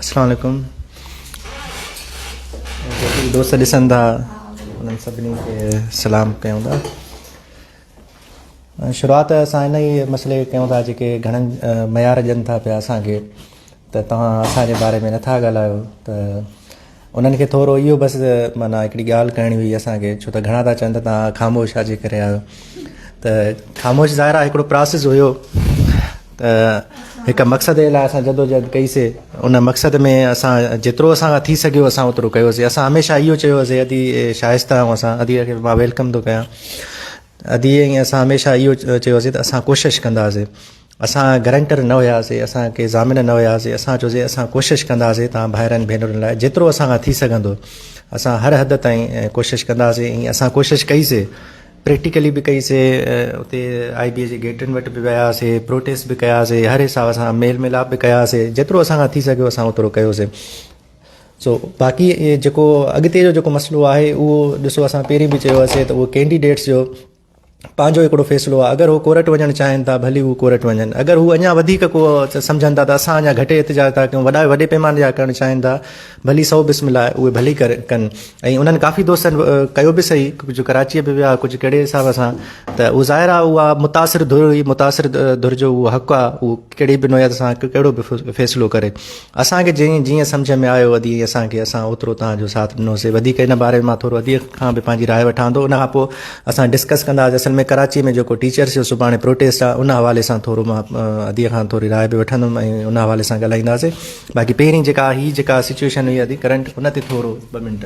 السلام عليڪم جيڪي به دوست ڏسن ٿا انهن سڀني کي سلام ڪيون ٿا شروعات اسان ان ئي مسئلي کي ڪيون ٿا جيڪي گهڻن معيار ڏين ٿا پيا اسان کي ته توهان اسان جي باري ۾ نٿا ڳالهايو ته انهن کي ٿورو اهو بس معنيٰ هڪڙي ڳالهه ڪرڻي هئي اسان کي ڇو ته گهڻا ٿا چون ته توهان خاموش ڇا جي ڪري آهيو ته خاموش ظاهر آهي هڪڙو پراسيس هيو ته هڪ مقصد جي لاء اسان جدوجهد ڪئي سي ان مقصد ۾ اسان جيترو اسان کان ٿي سگهيو اسان اوترو ڪيوسي اسان هميشه اهو چيوسي ادي شائسته ۽ اسان ادي کي مان welcome ٿو ڪيان ادي ۽ اسان هميشه اهو چيوسي ته اسان ڪوشش ڪنداسي اسان گرنٽر نه هياسي، اسان ڪي ضامن نه هياسي، اسان چيوسي اسان ڪوشش ڪنداسي توهان ڀائرن ڀينرن لاء جيترو اسان کان ٿي سگهندو اسان هر حد تائين ڪوشش ڪنداسي ۽ اسان ڪوشش ڪئي سي پريڪٽيڪلي به ڪئي سي اتي آئي بي اي جي گيٽن وٽ به وياسي پروٽيسٽ به ڪياسي هر حساب سان ميل ميلاپ به ڪياسي جيترو اسان کان ٿي سگهيو اسان اوترو ڪيوسي سو باقي جيڪو اڳتي جو جيڪو مسئلو آهي اهو ڏسو اسان پهرين به چيو هوسي ته اهو ڪينڊيڊيٽس جو پنهنجو هڪڙو فيصلو آهي اگر هو ڪورٽ وڃڻ چاهين ٿا ڀلي هو ڪورٽ وڃن اگر هو اڃا وڌيڪ ڪو سمجهن ٿا ته اسان اڃا گهٽ احتجاج ٿا ڪيون وڏا وڏي پيماني جا ڪرڻ چاهين ٿا ڀلي سو بسم الله اهي ڀلي ڪر ڪن ۽ انهن ڪافي دوستن ڪيو به صحيح ڪجهه ڪراچيء به ويا ڪجهه ڪهڙي حساب سان ته اهو ظاهر آهي اها متاثر ڌر هئي متاثر ڌر جو اهو حق آهي اهو ڪهڙي به نوعيت سان ڪهڙو به فيصلو ڪري اسان کي جيئن جيئن سمجهه ۾ آيو ادي اسان کي اسان اوترو توهان جو ساٿ ڏنوسي وڌيڪ ان باري ۾ مان ٿورو ادي کان به پنهنجي راء وٺان ٿو ان کان پوء اسان ڊسڪس ڪنداسي اصل ۾ ڪراچي ۾ جيڪو ٽيچرس جو سڀاڻي پروٽيسٽ آهي ان حوالي سان ٿورو مان ادي کان ٿوري راء به وٺندم ۽ ان حوالي سان ڳالهائينداسي باقي پهرين جيڪا هي جيڪا سچويشن هئي ادي ڪرنٽ ان تي ٿورو ٻه منٽ.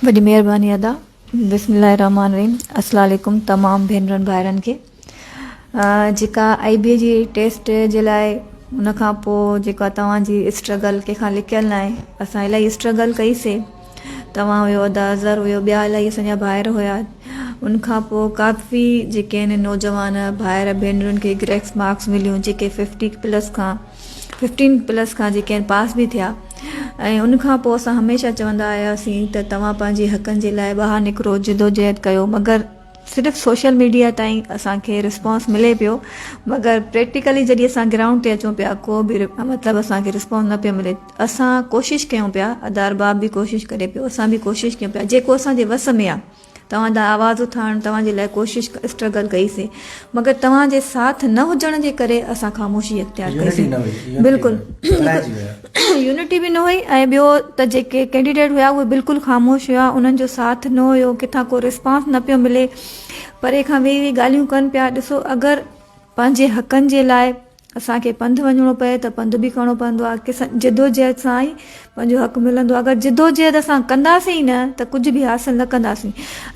وڏي مهرباني ادا. بسم الله الرحمٰن الرحيم السلام عليڪم تمام ڀينرن ڀائرن کي جيڪا آئي بي جي ٽيسٽ جي لاء ان کان پوء جيڪا توهان جي اسٽرگل ڪنهن کان لڪيل ناهي اسان الاهي اسٽرگل ڪئي سي توهان هيو ادا اظهر هيو ٻيا الاهي اسان جا ڀائر هيا ان کان پوء ڪافي جيڪي آهن نوجوان ڀائر ڀينرن کي گريڪس مارڪس مليون جيڪي ففٽي پلس کان ففٽين پلس کان جيڪي آهن پاس به ٿيا ۽ ان کان پوء اسان هميشه چوندا آياسين ته توهان پنهنجي حقن جي لاء ٻاهر نڪرو جدوجهد ڪيو مگر صرف سوشل ميڊيا تائين اسان کي رسپانس ملي پيو مگر پريڪٽيڪلي جڏهن اسان گرائونڊ تي اچون پيا ڪو به مطلب اسان کي رسپانس نه پيو ملي اسان ڪوشش ڪيون پيا ادا ارباب به ڪوشش ڪري پيو اسان به ڪوشش ڪيون پيا جيڪو اسان جي وس ۾ آهي توهان ڏانهن آواز اٿارڻ توهان جي لاء ڪوشش اسٽرگل ڪئي سي مگر توهان جي ساٿ نه هجڻ جي ڪري اسان خاموشي اختيار ڪئي سي بلڪل يونٽي به نه هئي ۽ ٻيو ته جيڪي ڪينڊيڊيٽ هيا اهي بلڪل خاموش هيا انهن جو ساٿ نه هيو ڪٿان ڪو رسپانس نه پيو ملي پري کان ويهي ويهي ڳالهيون ڪن پيا ڏسو اگر پنهنجي حقن جي لاء اسان کي پنڌ وڃڻو پئي ته پنڌ به ڪرڻو پوندو آهي ڪس جدوجهد سان ئي پنهنجو حق ملندو آهي اگر جدوجهد اسان ڪنداسين ئي نه ته ڪجهه به حاصل نه ڪنداسين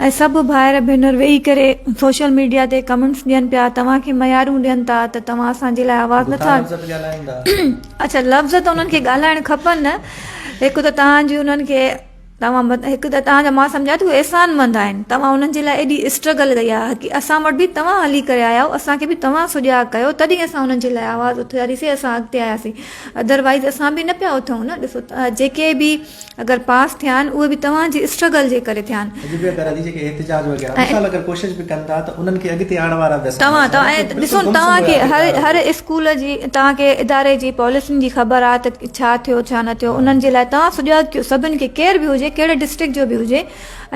۽ سڀ ڀائر ڀينر ويهي ڪري سوشل ميڊيا تي ڪمينٽس ڏين پيا توهان کي ميارون ڏين ٿا ته توهان اسان جي لاء آواز نٿا اڇا لفظ ته انهن کي ڳالهائڻ کپن نه هڪ ته توهان جي انهن کي توهان هڪ ته توهان جا مان سمجهان ٿي اهي احسان مند آهن توهان انهن جي لاء ايڏي اسٽرگل ڪئي آهي حقي اسان وٽ به توهان هلي ڪري آيا آهيو اسان کي به توهان سجاڳ ڪيو تڏهن اسان انهن جي لاء آواز اٿاريسي اسان اڳتي آياسين ادر وائز اسان به نه پيا اٿون نه ڏسو جيڪي به اگر پاس ٿيا آهن اهي به توهان جي اسٽرگل جي ڪري ٿيا آهن اڄ به اگر ادي جيڪي احتجاج وغيره مثال اگر ڪوشش به ڪن ٿا ته انهن کي اڳتي آڻڻ وارا به اسان توهان توهان ڏسو توهان کي هر هر اسڪول جي توهان کي اداري جي پاليسين جي خبر آهي ته ڇا ٿيو ڇا نه ٿيو انهن جي لاء توهان سجاڳ ڪيو سڀن کي ڪير به هجي ڪهڙي ڊسٽرڪٽ جو به هجي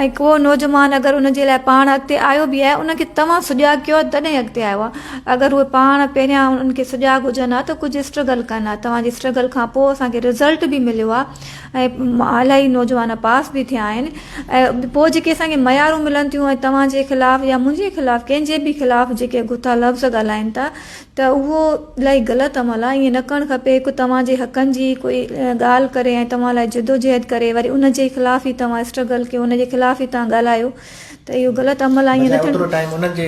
۽ ڪو نوجوان اگر ان جي لاء پاڻ اڳتي آيو به آهي ان کي توهان سجاڳ ڪيو آهي تڏهن اڳتي آيو آهي اگر اهي پاڻ پهريان انهن کي سجاڳ هجن ها ته ڪجهه اسٽرگل ڪن ها توهان جي اسٽرگل کان پوء اسان کي رزلٽ به مليو آهي ۽ الاهي نوجوان پاس به ٿيا آهن ۽ پوء جيڪي اسان کي ميارون ملن ٿيون ۽ توهان جي خلاف يا منهنجي خلاف ڪنهن جي به خلاف جيڪي گٿا لفظ ڳالهائن ٿا ته اهو الاهي غلط عمل آهي ائين نه ڪرڻ کپي هڪ توهان جي حقن جي ڪوئي ڳالهه ڪري ۽ توهان لاء جدوجهد ڪري وري ان جي خلاف ئي توهان اسٽرگل ڪيو ان جي خلاف ئي توهان ڳالهايو ته اهو غلط عمل آهي ائين نه بجاء اوترو ٽائيم انهن جي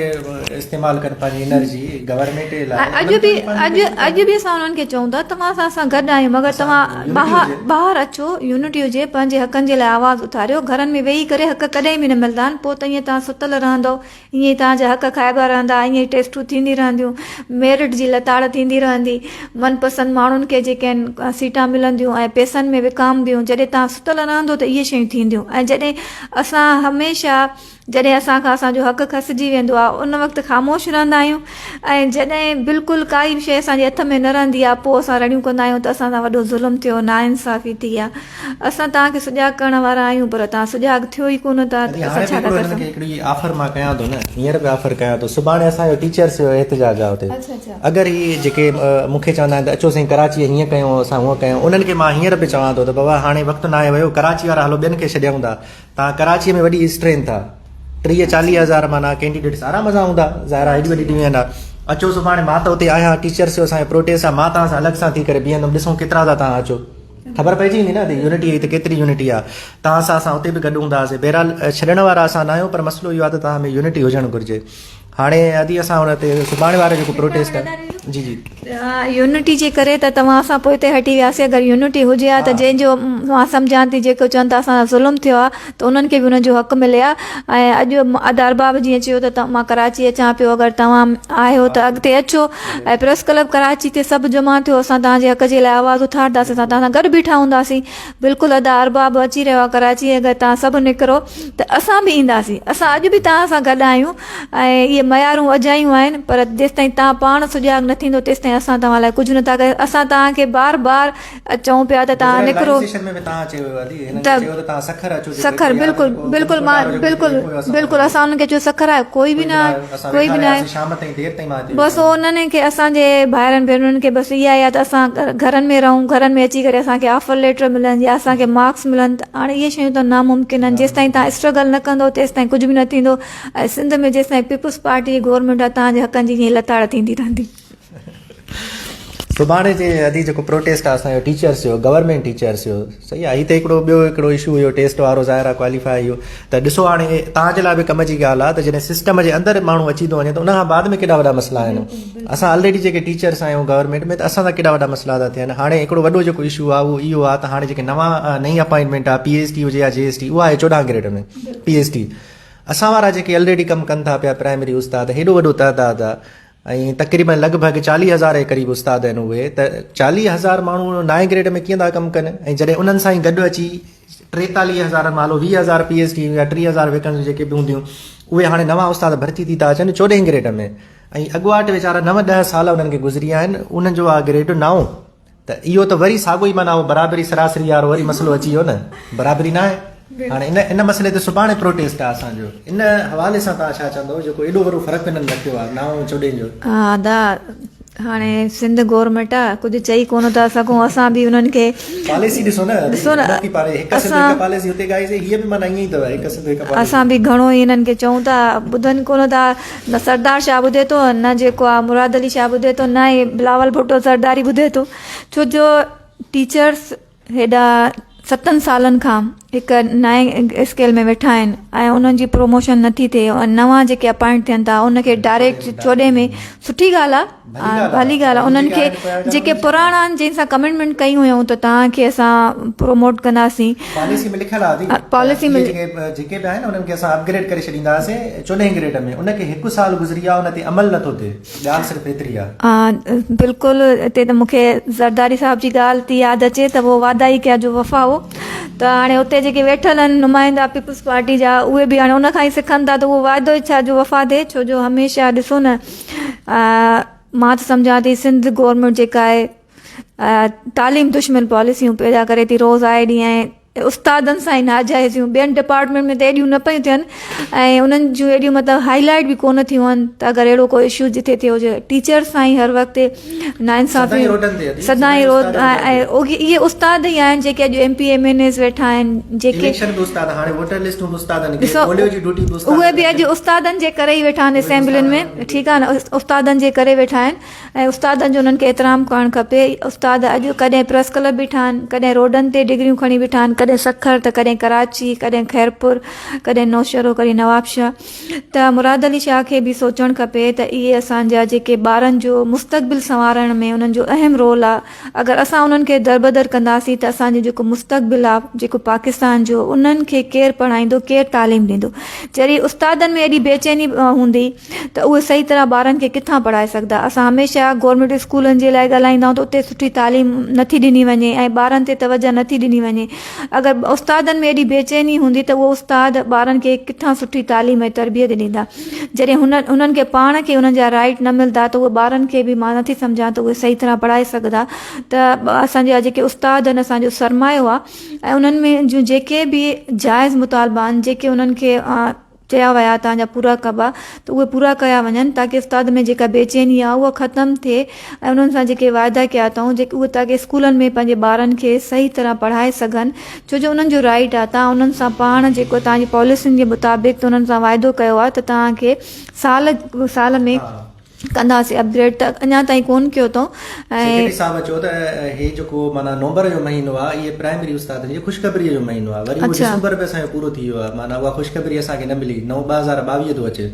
استعمال ڪن پنهنجي انرجي گورنمينٽ جي لاء اڄ به اڄ اڄ به اسان انهن کي چئون ٿا توهان سان اسان گڏ آهيون مگر توهان ٻاهر ٻاهر اچو يونٽي هجي پنهنجي حقن جي لاء آواز اٿاريو گهرن ۾ ويهي ڪري حق ڪڏهن به نه ملندا آهن پوء ته ائين توهان ستل رهندو ائين ئي توهان جا حق کائبا رهندا، ائين ئي ٽيسٽون ٿيندي رهنديون، ميرٽ جي لتاڙ ٿيندي رهندي، من پسند ماڻهن کي جيڪي آهن سيٽان ملنديون ۽ پئسن ۾ وڪامبيون، جڏهن توهان ستل رهندو ته اهي شيون ٿينديون ۽ جڏهن اسان هميشه جڏهن اسان کان اسان جو حق کسجي ويندو آهي ان وقت خاموش رهندا آهيون ۽ جڏهن بلڪل ڪائي به شيء اسان جي هٿ ۾ نه رهندي آهي پوء اسان رڙيون ڪندا آهيون ته اسان سان وڏو ظلم ٿيو ناانصافي ٿي آهي اسان توهان کي سجاڳ ڪرڻ وارا آهيون پر توهان سجاڳ ٿيو ئي ڪونه ٿا ته اسان ڇا ٿا ڪري سگهون. هڪڙي آفر مان ڪيان ٿو نه هينئر به آفر ڪيان ٿو سڀاڻي اسان جو ٽيچرس جو احتجاج آهي اتي اگر هي جيڪي مون کي چوندا آهن ته اچو سائين ڪراچي هيئن ڪيون اسان هونئن ڪيون انهن کي مان هينئر به چوان ٿو ته بابا هاڻي وقت ناهي ويو ڪراچي وارا هلو ٻين کي ڇڏيون ٿا توهان ڪراچيء ۾ وڏي اسٽرينٿ آ ٽيهه چاليهه هزار معنيٰ ڪينڊيڊيٽس آرام سان هوندا ظاهر آ هيڏي وڏي ڊويزن آ اچو سڀاڻي مان ته اتي آهيان ٽيچرس جو اسان جو پروٽيسٽ آ مان توهان سان الڳ سان ٿي ڪري بيهندم ڏسون ڪيترا ٿا توهان اچو خبر پئجي ويندي نه ته يونٽي ته ڪيتري يونٽي آ توهان سان اسان اتي به گڏ هونداسين بهرحال ڇڏڻ وارا اسان نه آهيون پر مسئلو اهو آ ته توهان ۾ يونٽي هجڻ گهرجي هاڻي ادي اسان ان تي سڀاڻي وارو جيڪو پروٽيسٽ آهي جي جي. يونٽي جي ڪري ته توهان اسان پوئتي هٽي وياسين اگر يونٽي هجي ها ته جنهن جو مان سمجهان ٿي جيڪو چون ٿا اسان سان ظلم ٿيو آهي ته انهن کي به انهن جو حق ملي ها ۽ اڄ ادا ارباب جيئن چيو ته مان ڪراچي اچان پيو اگر توهان آهيو ته اڳتي اچو ۽ پريس ڪلب ڪراچي تي سڀ جمع ٿيو اسان توهان جي حق جي لاء آواز اٿارداسين اسان توهان سان گڏ بيٺا هونداسين بلڪل ادا ارباب اچي رهيو آهي ڪراچي اگر توهان سڀ نڪرو ته اسان به اينداسين اسان اڄ به توهان سان گڏ آهيون ۽ اهي ميارون اجايون آهن پر جيستائين توهان پاڻ سجاڳ نه ٿيندو تيستائين اسان توهان لاء ڪجهه نٿا ڪري اسان توهان کي بار بار چئون پيا ته توهان نڪرو ته سکر بلڪل بلڪل مان بلڪل بلڪل اسان انهن کي چيو سکر آيو ڪوئي به نه آيو ڪوئي به نه آيو بس انهن کي اسان جي ڀائرن ڀينرن کي بس اها آهي ته اسان گهرن ۾ رهون گهرن ۾ اچي ڪري اسان کي آفر ليٽر ملن يا اسان کي مارڪس ملن ته هاڻي اهي شيون ته ناممڪن آهن جيستائين توهان اسٽرگل نه ڪندو تيستائين ڪجهه به نه ٿيندو ۽ سنڌ ۾ جيستائين پيپلز پارٽي جي گورنمينٽ آهي توهان جي حقن جي ائين لتاڙ ٿيندي رهندي. سڀاڻي جي ادي جيڪو پروٽيسٽ آهي اسان جو ٽيچرس جو گورنمينٽ ٽيچرس جو صحيح آهي هي ته هڪڙو ٻيو هڪڙو اشو هيو ٽيسٽ وارو ظاهر آهي ڪواليفائي اهو ته ڏسو هاڻي توهان جي لاء به ڪم جي ڳالهه آهي ته جڏهن سسٽم جي اندر ماڻهو اچي ٿو وڃي ته ان کان بعد ۾ ڪيڏا وڏا مسئلا آهن اسان آلريڊي جيڪي ٽيچرس آهيون گورنمينٽ ۾ ته اسان سان ڪيڏا وڏا مسئلا ٿا ٿين هاڻي هڪڙو وڏو جيڪو اشو آهي اهو اهو آهي ته هاڻي جيڪي نوان نئين اپائنٽمينٽ آهي پي ايس ٽي هجي يا جي ايس ٽي اها آهي 14 گريڊ ۾ پي ايس ٽي اسان وارا جيڪي آلريڊي ڪم ڪن ٿا پيا پرائمري استاد هيڏو وڏو تعداد آهي ۽ تقريبن لڳ ڀڳ 40 هزار جي قريب استاد آهن اهي ته 40 هزار ماڻهو نائين گريڊ ۾ ڪيئن ٿا ڪم ڪن ۽ جڏهن انهن سان ئي گڏ اچي 43 هزارن مان هلو 20 هزار پي ايس ٽي يا 30 هزار ويڪنسيون جيڪي به هونديون اهي هاڻي نوان استاد ڀرتي ٿي ٿا اچن چوڏهين گريڊ ۾ ۽ اڳواٽ ويچارا نو ڏهه سال انهن کي گذري ويا آهن انهن جو آهي گريڊ نائون ته اهو ته وري ساڳو ئي معنيٰ اهو برابري سراسري يار وري مسئلو اچي ويو نه برابري نه آهي هاڻي ان ان مسئلي تي سڀاڻي پروٽيسٽ آهي اسان جو ان حوالي سان توهان ڇا چوندو جيڪو ايڏو وڏو فرق انهن رکيو آهي نائون ۽ چوڏهين جو. ها ادا هاڻي سنڌ گورنمينٽ آ ڪجهه چئي ڪونه ٿا سگهون اسان به انهن کي پاليسي ڏسو نه ڏسو نه پاري هڪ سنڌ هڪ پاليسي هتي ڳائي سي هيء به معنيٰ ائين ئي اٿو هڪ سنڌ هڪ پاليسي اسان به گهڻو ئي انهن کي چئون ٿا ٻڌن ڪونه ٿا نه سردار شاهه ٻڌي ٿو نه جيڪو آ مراد علي شاهه ٻڌي ٿو نه ئي بلاول ڀٽو زرداري ٻڌي ٿو ڇو جو ٽيچرس هيڏا ستن سالن کان هڪ نئين اسڪيل ۾ ويٺا آهن ۽ انهن جي پروموشن نٿي ٿئي ۽ نوان جيڪي اپائنٽ ٿين ٿا ان کي ڊائريڪٽ چوڏهين ۾ سٺي ڳالهه آهي ڀلي ڳالهه آهي انهن کي جيڪي پراڻا آهن جن سان ڪمٽمينٽ ڪئي هيون ته توهان کي اسان پروموٽ ڪنداسين پاليسي ۾ لکيل آهي پاليسي ۾ جيڪي به آهن انهن کي اسان اپ گريڊ ڪري ڇڏينداسين چوڏهين گريڊ ۾ ان کي هڪ سال گذري ويو آهي ان تي عمل نٿو ٿئي ڳالهه صرف ايتري آهي. ها بلڪل اتي ته مون کي زرداري صاحب جي ڳالهه ٿي ياد اچي ته وو وعده ئي ڪيا جو وفا هو ته هاڻي اتي جيڪي ويٺل آهن نمائندا پيپلز پارٽي جا اهي به هاڻي ان کان ئي سکن ٿا ته اهو وعدو ئي ڇا جو وفا ٿئي ڇو جو هميشه ڏسو نه مان ته سمجهان ٿي سنڌ گورنمينٽ جيڪا آهي تعليم دشمن پاليسيون پيدا ڪري ٿي روز آئي ڏينهن ۽ استادن سان ئي ناجائزيون ٻين ڊپارٽمينٽ ۾ ته ايڏيون نه پيون ٿين ۽ انهن جون ايڏيون مطلب هائي لائيٽ به ڪونه ٿيون آهن ته اگر اهڙو ڪو اشو جتي ٿيو هجي ٽيچر سان ئي هر وقت ناانصافي سدائين روڊ ۽ اهي استاد ئي آهن جيڪي اڄ M P M N As ويٺا آهن جيڪي ڏسو اهي به اڄ استادن جي ڪري ئي ويٺا آهن اسيمبلين ۾ ٺيڪ آهي نه استادن جي ڪري ويٺا آهن ۽ استادن جو انهن کي احترام ڪرڻ کپي. استاد اڄ ڪڏهن پريس ڪلب بيٺا آهن، ڪڏهن روڊن تي ڊگريون کڻي بيٺا آهن، ڪڏهن سکر ته ڪڏهن ڪراچي، ڪڏهن خيرپور، ڪڏهن نوشهرو، ڪڏهن نوابشاهه ته مراد علي شاهه کي به سوچڻ کپي ته اهي اسان جا جيڪي ٻارن جو مستقبل سنوارڻ ۾ انهن جو اهم رول آ اگر اسان انهن کي دربدر ڪنداسين ته اسان جو جيڪو مستقبل آ جيڪو پاڪستان جو انهن کي ڪير پڙهائيندو ڪير تعليم ڏيندو جڏهن استادن ۾ ايڏي بيچيني هوندي ته اهي صحيح طرح ٻارن کي ڪٿان پڙهائي سگهندا. اسان هميشه گورنمينٽ اسڪولن جي لاء ڳالهائيندا آهيون ته اتي سٺي تعليم نٿي ڏني وڃي ۽ ٻارن تي توجه نٿي ڏني وڃي. اگر استادن ۾ ايڏي بيچيني هوندي ته اهو استاد ٻارن کي ڪٿان سٺي تعليم ۽ تربيت ڏيندا. جڏهن هن انهن کي پاڻ کي انهن جا رائيٽ نه ملدا ته اهي ٻارن کي به مان نٿي سمجهان ته اهي صحيح طرح پڙهائي سگهندا ته اسان جا جيڪي استاد آهن اسان جو سرمايو آهي ۽ انهن ۾ جون جيڪي به جائز مطالبا آهن جيڪي انهن کي چيا ويا تان جا پورا ڪبا ته اهي پورا ڪيا وڃن تاڪه استاد ۾ جيڪا بيچيني آهي اها ختم ٿئي ۽ انهن سان جيڪي واعدا ڪيا اٿئون جيڪي اهي تاڪه اسڪولن ۾ پنهنجي ٻارن کي صحيح طرح پڙهائي سگهن ڇو جو انهن جو رائيٽ آهي تان انهن سان پاڻ جيڪو تان جي پاليسين جي مطابق انهن سان واعدو ڪيو آهي ته تان کي سال سال ۾ ڪنداسين اپگريڊ ته اڃا تائين ڪون ڪيو اٿئون ۽ سيڪريٽري صاحب چيو ته هي جيڪو معنيٰ نومبر جو مهينو آهي اهي پرائمري استادن جي خوشخبري جو مهينو آهي وري اهو ڊسمبر به اسان جو پورو ٿي ويو آهي معنيٰ اها خوشخبري اسان کي نه ملي نئون 2022 ٿو اچي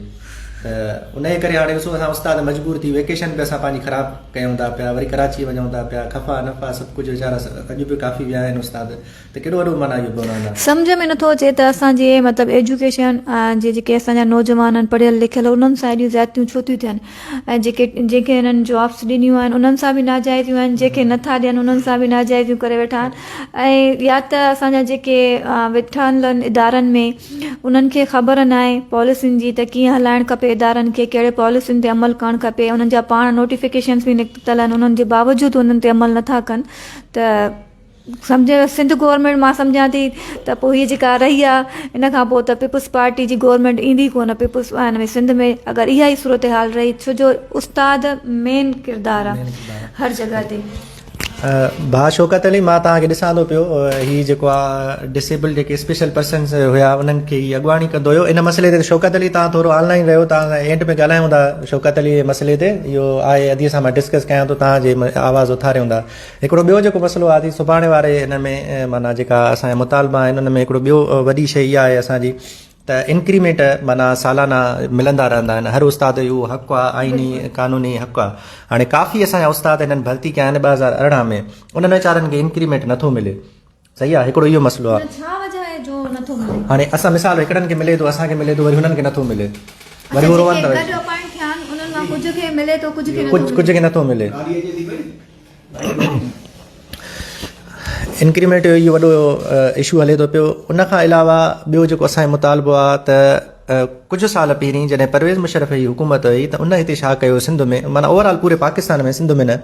ته ان جي ڪري هاڻي ڏسو اسان استاد مجبور ٿي ويڪيشن به اسان پنهنجي خراب ڪيون ٿا پيا وري ڪراچي وڃون ٿا پيا خفا نفا سڀ ڪجهه ويچارا اڄ به ڪافي ويا آهن استاد ته ڪيڏو وڏو معنيٰ اهو بحران آهي. سمجهه ۾ نٿو اچي ته اسان جي مطلب ايجوڪيشن جي جيڪي اسان جا نوجوان آهن پڙهيل لکيل انهن سان ايڏيون زيادتيون ڇو ٿيون ٿين ۽ جيڪي جنهن کي انهن جابس ڏنيون آهن انهن سان به ناجائزيون آهن جنهن کي نٿا ڏين انهن سان به ناجائزيون ڪري ويٺا آهن ۽ يا ته اسان جا جيڪي ويٺل آهن ادارن ۾ انهن کي خبر ناهي پاليسين جي ته ڪيئن هلائڻ کپي ادارن کي ڪهڙي پاليسين تي عمل ڪرڻ کپي انهن جا پاڻ نوٽيفڪيشنس به نڪتل آهن انهن جي باوجود انهن تي عمل نٿا ڪن ته سمجهه سنڌ گورنمينٽ مان سمجهان ٿي ته پوء هي جيڪا رهي آ ان کان پوء ته پيپلز پارٽي جي گورنمينٽ ايندي ڪونه پيپلز ان ۾ سنڌ ۾ اگر اها ئي صورتحال رهي ڇو جو استاد مين ڪردار آ هر جڳهه تي. ڀاء شوڪت علي مان توهان کي ڏسان ٿو پيو هي جيڪو آ ڊسيبل جيڪي اسپيشل پرسنس هيا انهن کي هي اڳواڻي ڪندو هيو ان مسئلي تي شوڪت علي توهان ٿورو آن لائن رهيو توهان سان اينڊ ۾ ڳالهايون ٿا شوڪت علي جي مسئلي تي اهو آهي ادي سان مان ڊسڪس ڪيان ٿو توهان جي آواز اٿاريون ٿا هڪڙو ٻيو جيڪو مسئلو آهي سڀاڻي واري ان ۾ معنيٰ جيڪا اسان جا مطالبا آهن ان ۾ هڪڙو ٻيو وڏي شيء اها آهي اسان جي ته انڪريمينٽ معنيٰ سالانه ملندا رهندا آهن هر استاد جو اهو حق آهي آئيني قانوني حق آهي هاڻي ڪافي اسان جا استاد هنن ڀرتي ڪيا آهن 2018 ۾ انهن ويچارن کي انڪريمينٽ نٿو ملي صحيح آهي هڪڙو اهو مسئلو آهي ڇا وجه آهي جو نٿو ملي هاڻي اسان مثال هڪڙن کي ملي ٿو اسان کي ملي ٿو وري هنن کي نٿو ملي وري هو روئن ٿا گڏ اپائنٽ ٿيا آهن انهن مان ڪجهه کي ملي ٿو ڪجهه کي نٿو ملي ڪجهه کي نٿو ملي انڪريمينٽ جو اهو وڏو اشو هلي ٿو پيو ان کان علاوه ٻيو جيڪو اسان جو مطالبو آهي ته ڪجهه سال پهرين جڏهن پرويز مشرف جي حڪومت هئي ته ان هتي ڇا ڪيو سنڌ ۾ معنيٰ اوور آل پوري پاڪستان ۾ سنڌ ۾ نه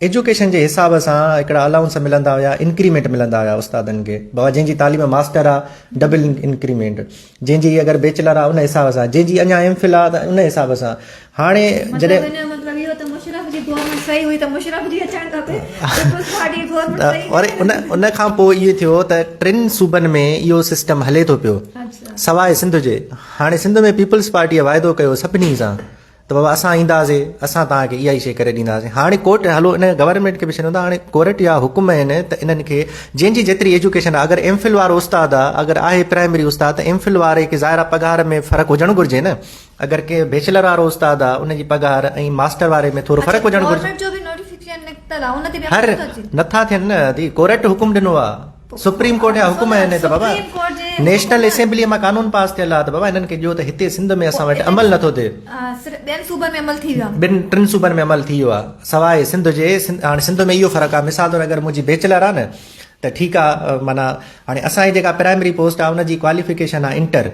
ايجوڪيشن جي حساب سان هڪڙا الائونس ملندا هيا انڪريمينٽ ملندا هيا استادن کي بابا جنهن جي تعليم ماسٽر آهي ڊبل انڪريمينٽ جنهن جي اگر بيچلر آ ان حساب سان جنهن جي اڃا ايم فل آ ته ان حساب سان هاڻي جڏهن مطلب ان مطلب اهو ته مشرف جي گورنمينٽ صحيح هئي ته مشرف جي اچڻ کپي پيپلز پارٽي جي گورنمينٽ صحيح وري ان ان کان پوء اهو ٿيو ته ٽن صوبن ۾ اهو سسٽم هلي ٿو پيو سواء سنڌ جي هاڻي سنڌ ۾ پيپلز پارٽيء واعدو ڪيو سڀني سان ته بابا اسان اينداسين اسان توهان کي اها ئي شيء ڪري ڏينداسين هاڻي ڪورٽ هلو ان گورنمينٽ کي به ڇڏيون ٿا هاڻي ڪورٽ جا حڪم آهن ته انهن کي جنهن جي جيتري ايجوڪيشن آهي اگر ايم فل وارو استاد آهي اگر آهي پرائمري استاد ته ايم فل واري کي ظاهر آهي پگهار ۾ فرق هجڻ گهرجي نه اگر ڪي بيچلر وارو استاد آهي ان جي پگهار ۽ ماسٽر واري ۾ ٿورو فرق هجڻ گهرجي هر نٿا ٿين نه ڪورٽ حڪم ڏنو آهي سپريم ڪورٽ جا حڪم آهن ته بابا نيشنل اسيمبلي مان قانون پاس ٿيل آهي ته بابا انهن کي ڏيو ته هتي سنڌ ۾ اسان وٽ عمل نٿو ٿئي. ٻين صوبن ۾ عمل ٿي ويو آهي. ٻن ٽن صوبن ۾ عمل ٿي ويو آهي سواء سنڌ جي هاڻي سنڌ ۾ اهو فرق آهي مثال طور اگر منهنجي بيچلر آهي نه ته ٺيڪ آهي معنيٰ هاڻي اسان جي جيڪا پرائمري پوسٽ آهي ان جي ڪواليفڪيشن آهي انٽر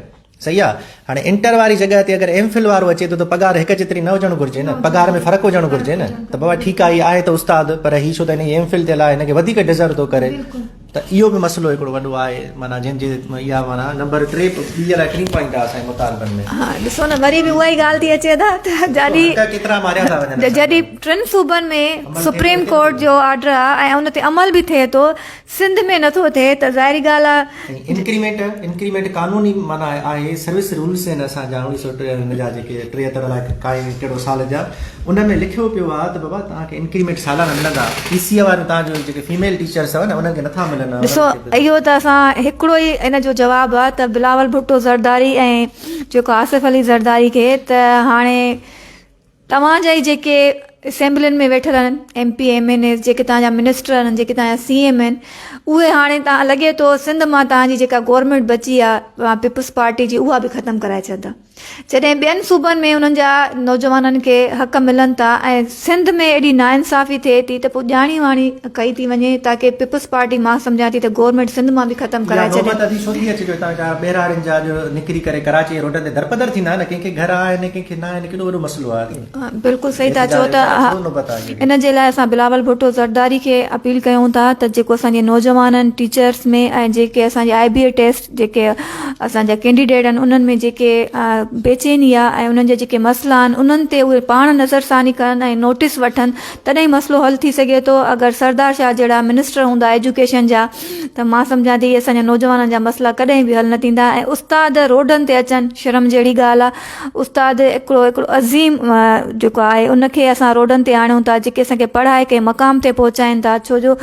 صحيح آ هاڻي انٽر واري جڳهه تي اگر ايم فل وارو اچي ٿو ته پگهار هڪ جيتري نه هجڻ گهرجي نه پگهار ۾ فرق هجڻ گهرجي نه ته بابا ٺيڪ آ هي آهي ته استاد پر هي ڇو ته هن جي ايم فل ٿيل آهي هن کي وڌيڪ ڊزرو ٿو ڪري ته اهو به مسئلو هڪڙو وڏو آهي معنيٰ جنهن جي اها معنيٰ نمبر ٽي ٻي الائي ٽين پوائنٽ آ اسان جي مطالبن ۾. ها ڏسو نه وري به اها ئي ڳالهه ٿي اچي ادا ته جڏهن حق ڪيترا ماريا ٿا وڃن اسان جڏهن ٽن صوبن ۾ سپريم ڪورٽ جو آرڊر آ ۽ ان تي عمل به ٿئي ٿو سنڌ ۾ نٿو ٿئي ته ظاهري ڳالهه آ. ۽ انڪريمينٽ، انڪريمينٽ قانوني معنيٰ آهي، سروس رولس آهن اسان جا اوڻيهه سو ٽي هن جا جيڪي 73 الائي ڪهڙو سال جا ان ۾ لکيو پيو آهي ته بابا توهان کي انڪريمينٽ سالانه ملندا، پي سي اي واريون توهان جون جيڪي فيميل ٽيچرس اٿو نه انهن کي نٿا ملن ڏسو اهو ته اسان هڪڙو ئي ان جو جواب آ ته بلاول ڀٽو زرداري ۽ جيڪو آصف علي زرداري کي ته هاڻي توهان جا ئي جيڪي اسيمبلين ۾ ويٺل آهن M P M N As جيڪي توهان جا منسٽر آهن جيڪي توهان جا سي ايم آهن اهي هاڻي توهان لڳي ٿو سنڌ مان توهان جي جيڪا گورنمينٽ بچي آهي پيپلز پارٽي جي اها به ختم ڪرائي ڇڏندا جڏهن ٻين صوبن ۾ انهن جا نوجوانن کي حق ملن ٿا ۽ سنڌ ۾ ايڏي ناانصافي ٿئي ٿي ته پوء ڄاڻي واڻي ڪئي ٿي وڃي تاڪه پيپلز پارٽي مان سمجهان ٿي ته گورنمينٽ سنڌ مان به ختم اها ڪرائي ڇڏي. نوبت ادي ڇو ٿي اچي جو هتان جا ٻهراڙين جا جو نڪري ڪري ڪراچي جي روڊن تي درپدر ٿيندا نه ڪنهن کي گهر آهن ڪنهن کي نه آهن ڪيڏو وڏو مسئلو آهي ادي. بلڪل صحيح ٿا چئو ته ان جي لاء اسان بلاول ڀٽو زرداري کي اپيل ڪيون ٿا ته جيڪو اسان جي نوجوانن ٽيچرس ۾ ۽ جيڪي اسان جي آء بي اي ٽيسٽ جيڪي اسان جا ڪينڊيڊيٽ آهن انهن ۾ جيڪي بيچيني آهي ۽ انهن جا جيڪي مسئلا آهن انهن تي اهي پاڻ نظر ثاني ڪن ۽ نوٽيس وٺن تڏهن ئي مسئلو حل ٿي سگهي ٿو اگر سردار شاهه جهڙا منسٽر هوندا ايجوڪيشن جا ته مان سمجهان ٿي اسان جا نوجوانن جا مسئلا ڪڏهن به حل نه ٿيندا ۽ استاد روڊن تي اچن شرم جهڙي ڳالهه آهي استاد هڪڙو هڪڙو عظيم جيڪو آهي ان کي اسان روڊن تي آڻيون ٿا جيڪي اسان کي پڙهائي ڪنهن مقام تي پهچائين ٿا ڇو جو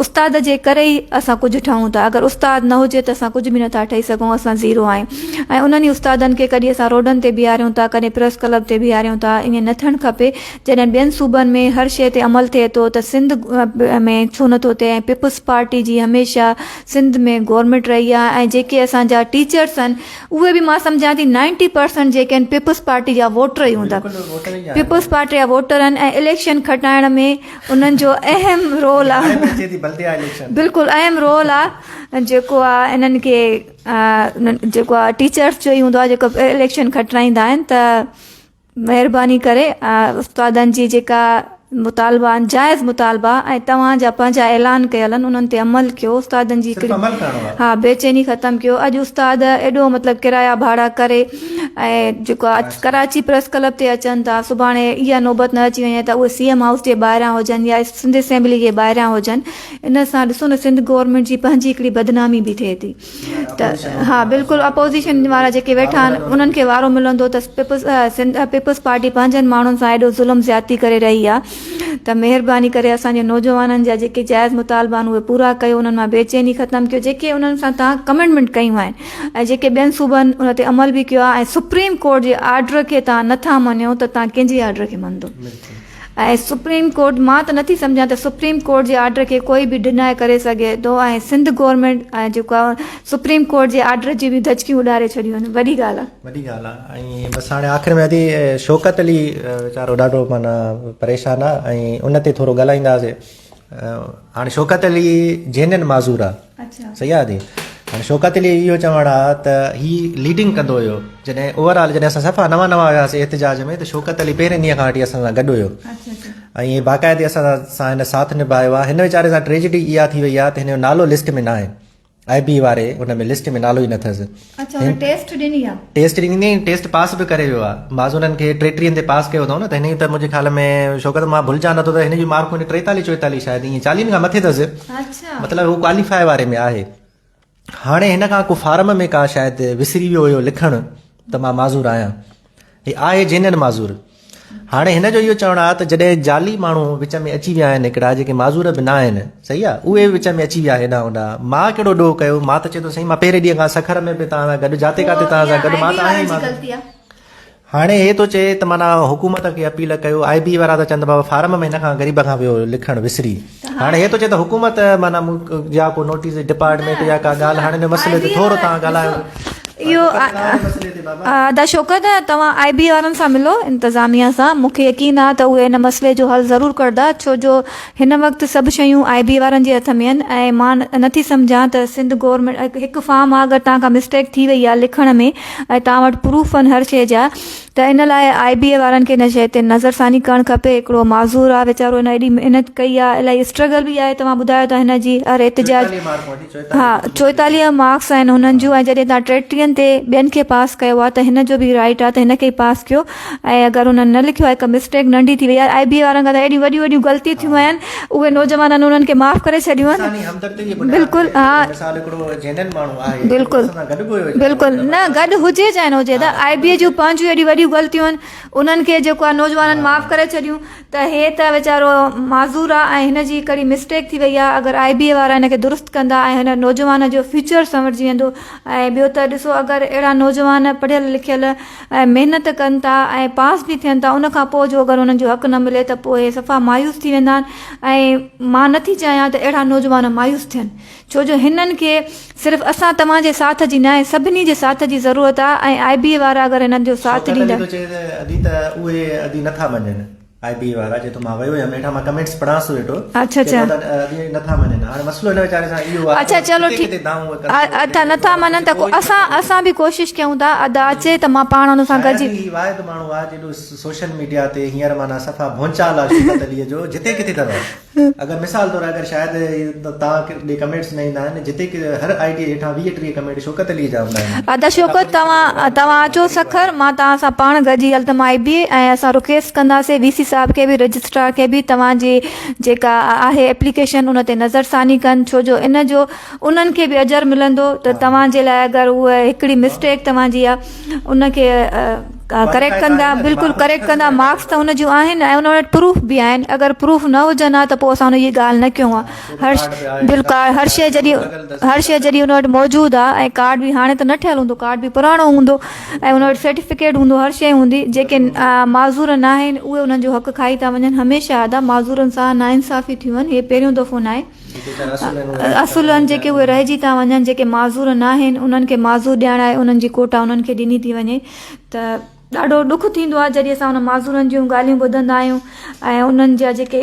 استاد جي ڪري ئي اسان ڪجهه ٺهون ٿا اگر استاد نه هجي ته اسان ڪجهه به نٿا ٺهي سگهون اسان زيرو آهيون ۽ انهن ئي استادن کي ڪڏهن اسان روڊن تي بيهاريون ٿا ڪڏهن پريس ڪلب تي بيهاريون ٿا ائين نه ٿيڻ کپي جڏهن ٻين صوبن ۾ هر شيء تي عمل ٿئي ٿو ته سنڌ ۾ ڇو نٿو ٿئي ۽ پيپلز پارٽي جي هميشه سنڌ ۾ گورنمينٽ رهي آهي ۽ جيڪي اسان جا ٽيچرس آهن اهي به مان سمجهان ٿي نائنٽي پرسنٽ جيڪي آهن پيپلز پارٽي جا ووٽر ئي هوندا پيپلز پارٽي جا ووٽر آهن ۽ اليڪشن کٽائڻ ۾ انهن جو اهم رول آهي بلڪل اهم رول آهي جيڪو آهي انهن کي جيڪو آهي ٽيچرس جو ئي هوندو آهي جيڪو اليڪشن کٽرائيندا آهن ته مهرباني ڪري استادن جي جيڪا مطالبا آهن جائز مطالبا ۽ توهان جا پنهنجا اعلان ڪيل آهن انهن تي عمل ڪيو استادن جي صرف عمل ڪرڻو آهي. ها بيچيني ختم ڪيو اڄ استاد ايڏو مطلب ڪرايا ڀاڙا ڪري ۽ جيڪو آهي ڪراچي پريس ڪلب تي اچن ٿا سڀاڻي اها نوبت نه اچي وڃي ته اهي سي ايم هائوس جي ٻاهران هجن يا سنڌ اسيمبلي جي ٻاهران هجن ان سان ڏسو نه سنڌ گورنمينٽ جي پنهنجي هڪڙي بدنامي به ٿئي ٿي ته ها بلڪل اپوزيشن وارا جيڪي ويٺا آهن انهن کي وارو ملندو ته پيپلز سنڌ پيپلز پارٽي پنهنجن ماڻهن سان ايڏو ظلم زيادتي ڪري رهي آهي ته مهرباني ڪري اسان جي نوجوانن جا جيڪي جائز مطالبا آهن اهي پورا ڪيو انهن مان بيچيني ختم ڪيو جيڪي انهن سان تان ڪمٽمينٽ ڪيون آهن ۽ جيڪي ٻين صوبن ان تي عمل به ڪيو آهي ۽ سپريم ڪورٽ جي آرڊر کي تان نٿا مڃو ته تان ڪنهن جي آرڊر کي مڃندو ۽ سپريم ڪورٽ مان ته نٿي سمجهان ته سپريم ڪورٽ جي آرڊر کي ڪوئي به ڊنائي ڪري سگهي ٿو ۽ سنڌ گورنمينٽ ۽ جيڪو آهي سپريم ڪورٽ جي آرڊر جي به ڌچڪيون اڏاري ڇڏيون آهن وڏي ڳالهه آهي. وڏي ڳالهه آهي ۽ بس هاڻي آخر ۾ ادي شوڪت علي ويچارو ڏاڍو معنيٰ پريشان آهي ۽ ان تي ٿورو ڳالهائينداسي هاڻي شوڪت علي جينين معذور آ صحيح آ ادي هاڻي شوڪت علي اهو چوڻ آ ته هي ليڊنگ ڪندو هيو جڏهن اوور آل جڏهن اسان صفا نوان نوان هياسي احتجاج ۾ ته شوڪت علي پهرين ڏينهن کان وٺي اسان سان گڏ هيو ۽ باقاعدي اسان سان هن ساٿ نڀايو آ هن ويچاري سان ٽريجڊي اها ٿي وئي آ ته هن جو نالو لسٽ ۾ ناهي آء بي واري ان ۾ لسٽ ۾ نالو ئي نه اٿس. اڇا هن ٽيسٽ ڏني آ. ٽيسٽ ڏني ۽ ٽيسٽ پاس به ڪري ويو آ. معذورن کي ٽيٽيهن تي پاس ڪيو اٿئون نه ته هن جي ته منهنجي خيال ۾ شوڪت مان ڀلجان نٿو ته هن جون مارڪون ٽيتاليهه چوئيتاليهه شايد ائين چاليهن کان مٿي اٿس. اڇا. مطلب هو ڪواليفائي واري ۾ آهي. هاڻي هن کان ڪو فارم ۾ ڪا شايد وسري ويو هيو لکڻ ته مان معذور آهيان. هي آهي جينين معذور. هاڻي هن جو اهو چوڻ آهي ته جڏهن جعلي ماڻهو وچ ۾ اچي ويا آهن هڪڙا جيڪي معذور به نه آهن صحيح آهي اهي وچ ۾ اچي ويا هيڏانهن هوڏانهن مان ڪهڙو ڏوهه ڪيو مان ته چئي ٿو سائين مان پهرين ڏينهن کان سکر ۾ به توهان سان گڏ جاتي ڪاتي توهان سان گڏ مان ته آهيان ئي معذور هاڻي هي ٿو چئي ته معنيٰ حڪومت کي اپيل ڪيو آء بي وارا ته چون ته بابا فارم ۾ هن کان غريب کان ويو لکڻ وسري هاڻي هي ٿو چئي ته حڪومت معنيٰ مون يا ڪو نوٽيس ڊپارٽمينٽ يا ڪا ڳالهه هاڻي ان مسئلي تي ٿورو توهان ڳالهايو اهو ادا شوڪت توهان آء بي وارن سان ملو انتظاميا سان مون کي يقين آهي ته اهي ان مسئلي جو حل ضرور ڪڍندا ڇو جو هن وقت سڀ شيون آء بي وارن جي هٿ ۾ آهن ۽ مان نٿي سمجهان ته سنڌ گورنمينٽ هڪ فارم آهي اگر توهان کان مسٽيڪ ٿي وئي آهي لکڻ ۾ ۽ توهان وٽ پروف آهن هر شيء جا ته ان لاء آء بي اي وارن کي ان شيء تي نظرثاني ڪرڻ کپي. هڪڙو معذور آ ويچارو هن ايڏي محنت ڪئي آ الائي اسٽرگل به آهي توهان ٻڌايو ته هن جي هر احتجاج ها 44 مارڪس آهن هنن جون ۽ جڏهن توهان ٽيٽيهن تي ٻين کي پاس ڪيو آ ته هن جو به رائيٽ آ ته هن کي ئي پاس ڪيو ۽ اگر هنن نه لکيو آهي هڪ مسٽيڪ ننڍي ٿي وئي آهي آء بي اي وارن کان ته ايڏيون وڏيون وڏيون غلطيون ٿيون آهن اهي نوجوانن انهن کي معاف ڪري ڇڏيون آهن بلڪل ها بلڪل بلڪل نه گڏ هجي چاهي نه هجي ته آء بي اي جون پنهنجون ايڏيون وڏيون غلطيون آهن انهن کي جيڪو آهي نوجوانن معاف ڪري ڇڏيون ته هي ته ويچارو معذور آهي ۽ هن جي هڪڙي مسٽيڪ ٿي وئي آهي اگر آء بي اي وارا هن کي درست ڪندا ۽ هن نوجوان جو فيوچر سنورجي ويندو ۽ ٻيو ته ڏسو اگر. اگر اهڙا نوجوان پڙهيل لکيل ۽ محنت ڪن ٿا ۽ پاس به ٿين ٿا ان کان پوء جو اگر انهن جو حق نه ملي ته پوء اهي صفا مايوس ٿي ويندا آهن ۽ مان نٿي چاهيان ته اهڙا نوجوان مايوس ٿين ڇو جو هنن کي صرف اسان توهان جي ساٿ جي ناهي سڀني جي ساٿ جي ضرورت آهي ۽ آء بي اي وارا اگر هنن جو ساٿ شوڪت علي ڏيندا. ٿو چئي ته ادي ته اهي ادي نٿا مڃن آء بي اي وارا چئي ٿو مان ويو هيم هيٺان مان ڪمينٽس پڙهانس ٿو ويٺو اڇا چئي اڇا ٿو ته ادي نٿا مڃن هاڻي مسئلو هن ويچاري سان اهو آهي اڇا ته چلو ڪٿي ٺيڪ ڪٿي دانهون اهي ڪن ٿو اڇا نٿا مڃن ته اسان اسان به ڪوشش ڪيون ٿا ادا اچي ته مان پاڻ ان سان شايد گڏجي هي واحد ماڻهو آهي جيڏو سوشل ميڊيا تي هينئر معنيٰ صفا ڀونچال آهي شوڪت علي جو جتي ڪٿي اٿو اگر مثال طور اگر شايد توهان ڏي ڪمينٽس نه ايندا آهن جتي هر I D هيٺان 20 30 ڪمينٽ شوڪت علي جا هوندا آهن. ادا شوڪت توهان توهان اچو سکر مان توهان سان پاڻ گڏجي هلندم آء بي ۽ اسان رڪويسٽ ڪنداسين وي سي صاحب کي به رجسٽرار کي به توهان جي جيڪا آهي ايپليڪيشن ان تي نظر ثاني ڪن ڇو جو ان جو انهن کي به اجر ملندو ته توهان جي لاء اگر اهي هڪڙي مسٽيڪ توهان جي آهي ان کي ڪريڪٽ ڪندا بلڪل ڪريڪٽ ڪندا مارڪس ته ان جون آهن ۽ ان وٽ پروف به آهن اگر پروف نه هجن ها ته پوء اسان ان جي ڳالهه نه ڪيون ها هر بلڪل هر شيء جڏهن هر شيء جڏهن ان وٽ موجود آهي ۽ ڪارڊ به هاڻي ته نه ٺهيل هوندو ڪارڊ به پراڻو هوندو ۽ ان وٽ سرٽيفڪيٽ هوندو هر شيء هوندي جيڪي معذور نه آهن اهي انهن جو حق کائي ٿا وڃن هميشه ادا معذورن سان ناانصافي ٿيون آهن هي پهريون دفعو نه آهي اصل آهن جيڪي اهي رهجي ٿا وڃن جيڪي معذور نه آهن انهن کي معذور ڏيارائي انهن جي ڪوٽا انهن کي ڏني ٿي وڃي ته ڏاڍو ڏک ٿيندو آهي جڏهن اسان انهن معذورن جون ڳالهيون ٻڌندا آهيون ۽ انهن جا جيڪي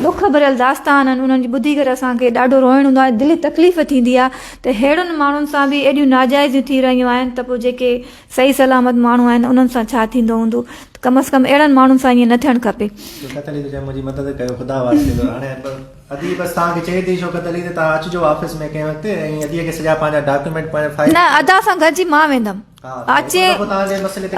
ڏک ڀريل داستان آهن انهن جي ٻڌي ڪري اسان کي ڏاڍو روئڻ ايندو آهي دلي تڪليف ٿيندي آهي ته ههڙن ماڻهن سان به ايڏيون ناجائزيون ٿي رهيون آهن ته پوء جيڪي صحيح سلامت ماڻهو آهن انهن سان ڇا ٿيندو هوندو ڪم از ڪم اهڙن ماڻهن سان ائين نه ٿيڻ کپي. شوڪت علي ٿو چئي منهنجي مدد ڪيو خدا واسطي ٿو هاڻي ادي بس توهان کي چئي ٿي شوڪت علي ته توهان اچجو آفيس ۾ ڪنهن وقت ۽ ادي کي سڄا پنهنجا ڊاڪيومينٽ پنهنجا فائل نه ادا سان گڏجي مان ويندم اچي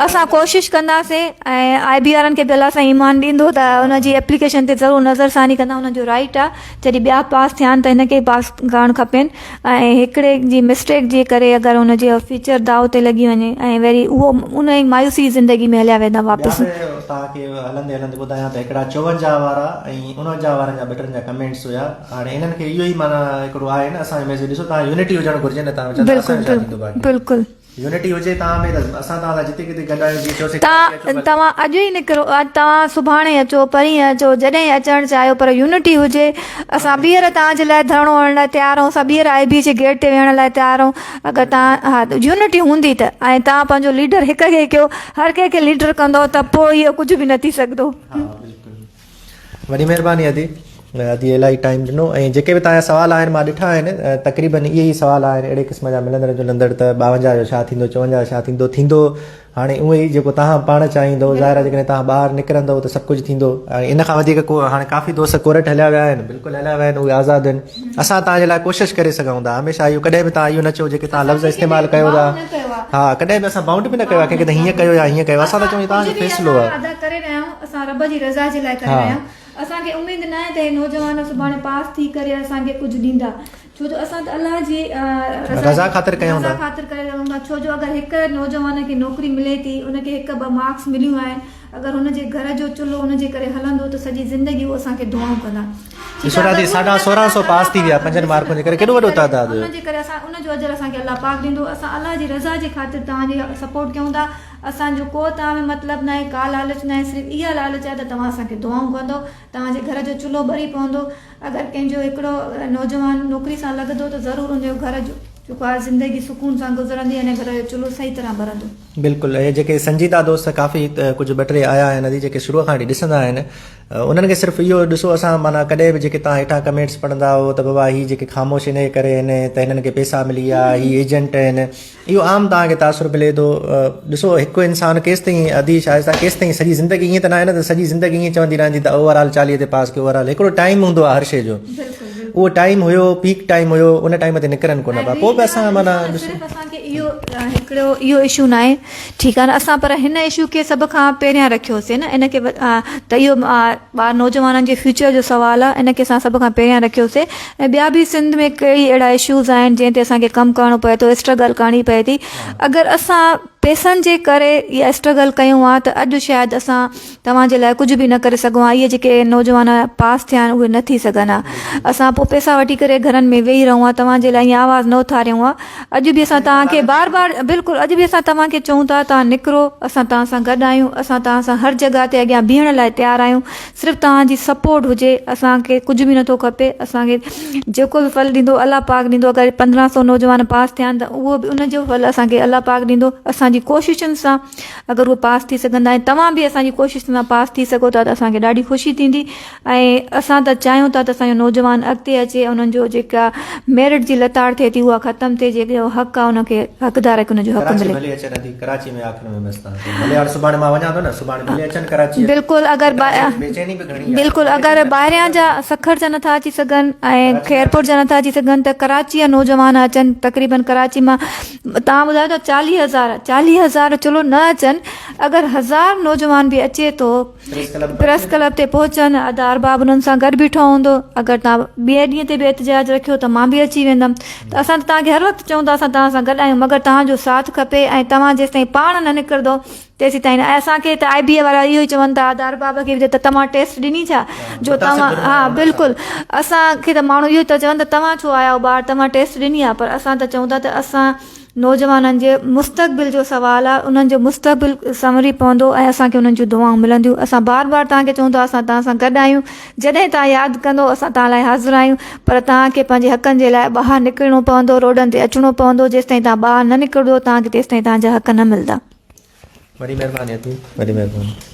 اسان ڪوشش ڪنداسين ۽ آء بي وارن کي به الله سائين ايمان ڏيندو ته ان جي ايپليڪيشن تي ضرور نظر ثاني ڪندا انهن جو رائيٽ آ جڏهن ٻيا پاس ٿيا آهن ته هن کي به پاس ڪرڻ کپين ۽ هڪڙي جي مسٽيڪ جي ڪري اگر ان جو فيوچر داء تي لڳي وڃي ۽ وري اهو ان ئي مايوسي جي زندگي ۾ هليا ويندا واپس. ٻيا به توهان کي هلندي هلندي ٻڌايان ته هڪڙا 54 وارا ۽ 49 وارن جا ٻه ٽن جا ڪمينٽس هيا هاڻي انهن کي اهو ئي معنيٰ هڪڙو آهي نه اسان جو ميسيج ڏسو توهان يونٽي هجڻ گهرجي نه توهان چوندا اسان جو ڇا ٿيندو باقي بلڪل يونٽي هجي توهان ۾ ته اسان توهان سان جتي ڪٿي گڏ آهيون جيئن چيوسين ڪراچي اچو توهان توهان اڄ ئي نڪرو توهان سڀاڻي اچو پرينء اچو جڏهن اچڻ چاهيو پر يونٽي هجي اسان ٻيهر توهان جي لاء ڌرڻو هڻڻ لاء تيار آهيون اسان ٻيهر آء بي جي گيٽ تي ويهڻ لاء تيار آهيون اگر توهان ها يونٽي هوندي ته ۽ توهان پنهنجو ليڊر هڪ کي ڪيو هر ڪنهن کي ليڊر ڪندو ته پوء اهو ڪجهه به نه ٿي سگهندو. ها بلڪل وڏي مهرباني ادي ادي الاهي ٽائيم ڏنو ۽ جيڪي به توهان جا سوال آهن مان ڏٺا آهن تقريبن اهي ئي سوال آهن اهڙي قسم جا ملندڙ جلندڙ ته 52 جو ڇا ٿيندو 54 جو ڇا ٿيندو ٿيندو هاڻي اهو ئي جيڪو توهان پاڻ چاهيندو ظاهر آهي جيڪڏهن توهان ٻاهر نڪرندو ته سڀ ڪجهه ٿيندو ۽ ان کان وڌيڪ ڪو هاڻي ڪافي دوست ڪورٽ هليا ويا آهن بلڪل هليا ويا آهن اهي آزاد آهن اسان توهان جي لاء ڪوشش ڪري سگهون ٿا هميشه اهو ڪڏهن به توهان اهو نه چئو جيڪي توهان لفظ استعمال ڪيو ٿا ها ڪڏهن به اسان بائونڊ به نه ڪيو آهي ڪنهن کي ته هيئن ڪيو يا هيئن ڪيو اسان ته چئون توهان جو فيصلو آهي ادا ڪري رهيا آهيون اسان رب جي رضا جي لاء ڪري رهيا آهيون اسان کي اميد نه آهي ته هي نوجوان سڀاڻي پاس ٿي ڪري اسان کي ڪجهه ڏيندا ڇو جو اسان ته الله جي رضا خاطر ڪيون ٿا رضا خاطر ڪري رهون ٿا ڇو جو اگر هڪ نوجوان کي نوڪري ملي ٿي ان کي هڪ ٻه مارڪس مليون آهن اگر هن جي گهر جو چلهو ان جي ڪري هلندو ته سڄي زندگي هو اسان کي دعائون ڪندا ڏسو نه ادي ساڍا سورهن سو پاس ٿي ويا پنجن مارڪن جي ڪري ڪيڏو وڏو تعداد هيو ان جي ڪري اسان ان جو اجر اسان کي الله پاڪ ڏيندو اسان الله جي رضا جي خاطر توهان جي سپورٽ ڪيون ٿا اسان جو ڪو توهان ۾ مطلب ناهي ڪا لالچ ناهي صرف اها لالچ آهي ته توهان اسان کي دعائون ڪندو توهان جي گهر جو چلهو ٻري پوندو اگر ڪنهن جو هڪڙو نوجوان نوڪري سان لڳندو ته ضرور ان جو گهر جو جيڪو آهي زندگي سڪون سان گذرندي ۽ گهر جو چلهو صحيح طرح ٻرندو. بلڪل اهي جيڪي سنجيده دوست ڪافي ڪجهه ٻه ٽي آيا آهن ادي جيڪي شروع کان وٺي ڏسندا آهن انهن کي صرف اهو ڏسو اسان معنيٰ ڪڏهن به جيڪي توهان هيٺان ڪمينٽس پڙهندا هو ته بابا هي جيڪي خاموش انهي ڪري آهن ته هنن کي پيسا ملي ويا هي ايجنٽ آهن اهو عام توهان کي تاثر ملي ٿو. ڏسو هڪ انسان ڪيستائين ادي شائسته ڪيستائين سڄي زندگي ائين ته ناهي نه ته سڄي زندگي ائين چوندي رهندي ته اوور آل 40 تي پاس ڪيو اوور آل هڪڙو ٽائيم هوندو آهي هر شيء جو اهو ٽائيم هيو پيڪ ٽائيم هيو ان ٽائيم تي نڪرن ڪونه پيا پوء به اسان معنيٰ ڏسو صرف اسان کي اهو هڪڙو اهو اشو ناهي ٺيڪ آهي نه اسان پر هن اشو کي سڀ کان پهريان رکيوسين نه ان کي ته اهو ٻار نوجوانن جي فيوچر جو سوال آهي ان کي اسان سڀ کان پهريان رکيوسين ۽ ٻيا به سنڌ ۾ ڪيئي اهڙا اشوز آهن جنهن تي اسان کي ڪم ڪرڻو پئي ٿو اسٽرگل ڪرڻي پئي ٿي اگر اسان. پئسن جي ڪري اها اسٽرگل ڪيون ها ته اڄ شايد اسان توهان جي لاء ڪجهه به نه ڪري سگهون ها اهي جيڪي نوجوان پاس ٿيا آهن اهي نه ٿي سگهن ها اسان پوء پئسا وٺي ڪري گهرن ۾ ويهي رهون ها توهان جي لاء ائين آواز نه اٿاريون ها اڄ به اسان توهان کي بار بار بلڪل اڄ به اسان توهان کي چئون ٿا توهان نڪرو اسان توهان سان گڏ آهيون اسان توهان سان هر جڳهه تي اڳيان بيهڻ لاء تيار آهيون صرف توهان جي سپورٽ هجي اسان کي ڪجهه به نٿو کپي اسان کي جيڪو به ڦل ڏيندو الله پاڪ ڏيندو اگر 15 سو نوجوان پاس ٿيا آهن ته اهو به ان جو ڦل اسان کي الله پاڪ ڏيندو اسان جي ڪوششن سان اگر اهي پاس ٿي سگهندا ۽ توهان به اسان جي ڪوششن سان پاس ٿي سگهو ٿا ته اسان کي ڏاڍي خوشي ٿيندي ۽ اسان ته چاهيون ٿا ته اسان جو نوجوان اڳتي اچي انهن جو جيڪا ميرٽ جي لتاڙ ٿئي ٿي اها ختم ٿئي جيڪو حق آهي ان کي حقدار کي ان جو حق ڪراچي ملي. ڀلي اچن ادي ڪراچي ۾ آخر ۾ بس تان ڀلي هاڻ سڀاڻي مان وڃان ٿو نه سڀاڻي ڀلي اچن ڪراچي بلڪل اگر بيچيني به گهڻي آهي بلڪل اگر ٻاهريان جا سکر جا نٿا اچي سگهن ۽ خيرپور جا نٿا اچي سگهن ته ڪراچي جا نوجوان اچن تقريبن ڪراچي مان تان ٻڌايو ته 40000 40000 چلو نه اچن اگر هزار نوجوان به اچي ٿو پريس ڪلب تي پهچن ادا ارباب انهن سان گڏ بيٺو هوندو اگر توهان ٻئي ڏينهن تي به احتجاج رکيو ته مان به اچي ويندم ته اسان ته توهان کي هر وقت چئون ٿا اسان توهان سان گڏ آهيون مگر توهان جو ساٿ کپي ۽ توهان جيستائين پاڻ نه نڪرندو تيسين تائين ۽ اسان کي ته آء بي اي وارا اهو ئي چون ٿا ادا ارباب کي به ته توهان ٽيسٽ ڏني ڇا جو توهان ها بلڪل اسان کي ته ماڻهو اهو ٿا چون ته توهان ڇو آيا آهيو ٻاهر توهان ٽيسٽ ڏني آهي پر اسان ته چئون ٿا ته اسان نوجوانن جي مستقبل جو سوال آ انهن جو مستقبل سنوري پوندو ۽ اسان کي انهن جون دعائون ملنديون اسان بار بار توهان کي چئون ٿا اسان توهان سان گڏ آهيون جڏهن توهان ياد ڪندو اسان توهان لاء حاضر آهيون پر توهان کي پنهنجي حقن جي لاء ٻاهر نڪرڻو پوندو روڊن تي اچڻو پوندو جيستائين توهان ٻاهر نه نڪرندو توهان کي تيستائين توهان جا حق نه ملندا. وڏي مهرباني ادي وڏي مهرباني.